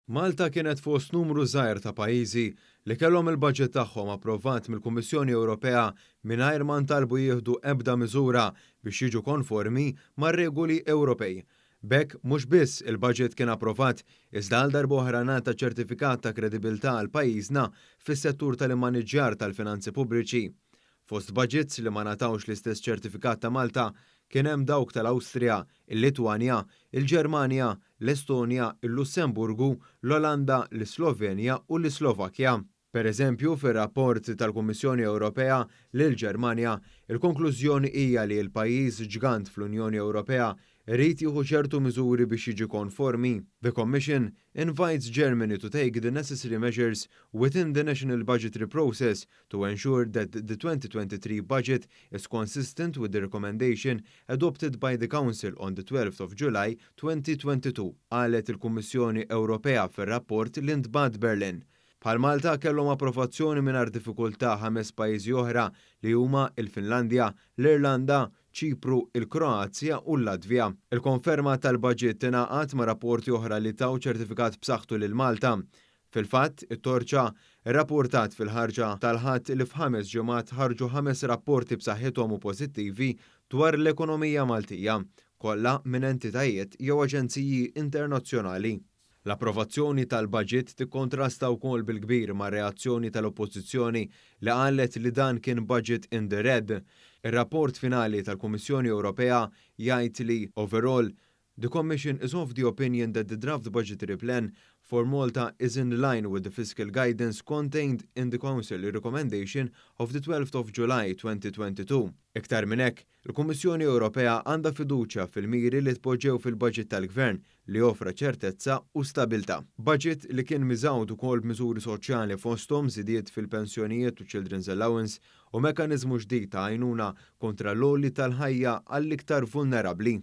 Malta kienet fost numru żgħir ta' pajjiżi li kellhom il-budget tagħhom approvat mill-Kummissjoni Ewropea mingħajr ma ntalbu jieħdu ebda miżura biex jiġu konformi mar-regoli Ewropej. B'hekk mhux biss il-budget kien approvat, iżda għal darb'oħra ngħata ċertifikat ta' kredibilità għal pajjiżna fis-settur tal-immaniġġjar tal-finanzi pubbliċi. Fost budgets li ma ngħatawx l-istess ċertifikat ta' Malta kien hemm dawk tal-Awstrija, il-Litwanja, il-Ġermanja, l-Estonja, il-Lussemburgu, l-Olanda, l-Islovenja u l-Islovakkja. Per eżempju, fir-rapport tal-Kummissjoni Ewropea lill-Ġermanja, il-konklużjoni hija li l-pajjiż ġgant fl-Unjoni Ewropea irid jieħu ċertu miżuri biex jiġi konformi. "The Commission invites Germany to take the necessary measures within the national budgetary process to ensure that the 2023 budget is consistent with the recommendation adopted by the Council on the 12th of July 2022," qalet il-Kummissjoni Ewropea fir-rapport li ntbagħat Berlin. Bħal Malta kellhom approvazzjoni mingħajr diffikultà ħames pajjiżi oħra li huma il-Finlandja, l-Irlanda, Ċipru, il-Kroazja u l-Latvja. Il-konferma tal-budget tingħaqad ma' rapporti oħra li taw ċertifikat b'saħħtu lil Malta. Fil-fatt, it-Torċa rrapportat fil-ħarġa tal-Ħadd li f'ħames ġimgħat ħarġu ħames rapporti b'saħħithom u pożittivi dwar l-ekonomija Maltija, kollha minn entitajiet jew aġenziji internazzjonali. L-approvazzjoni tal-budget tikkontrasta wkoll bil-kbir ma' reazzjoni tal-Oppożizzjoni li qalet li dan kien budget in the red. Ir-rapport finali tal-Kummissjoni Ewropea jgħid li, "Overall, the Commission is of the opinion that the draft budgetary plan for Malta is in line with the fiscal guidance contained in the Council recommendation of the 12th of July 2022." Iktar minn hekk, il-Kummissjoni Ewropea għandha fiduċja fil-miri li tpoġġew fil-budget tal-Gvern li offra ċertezza u stabilta. Budget li kien miżgħud ukoll b'miżuri soċjali, fosthom żidiet fil-pensjonijiet u children's allowance u mekanizmu ġdid ta' għajnuna kontra l-għoli tal-ħajja għall-iktar vulnerabbli.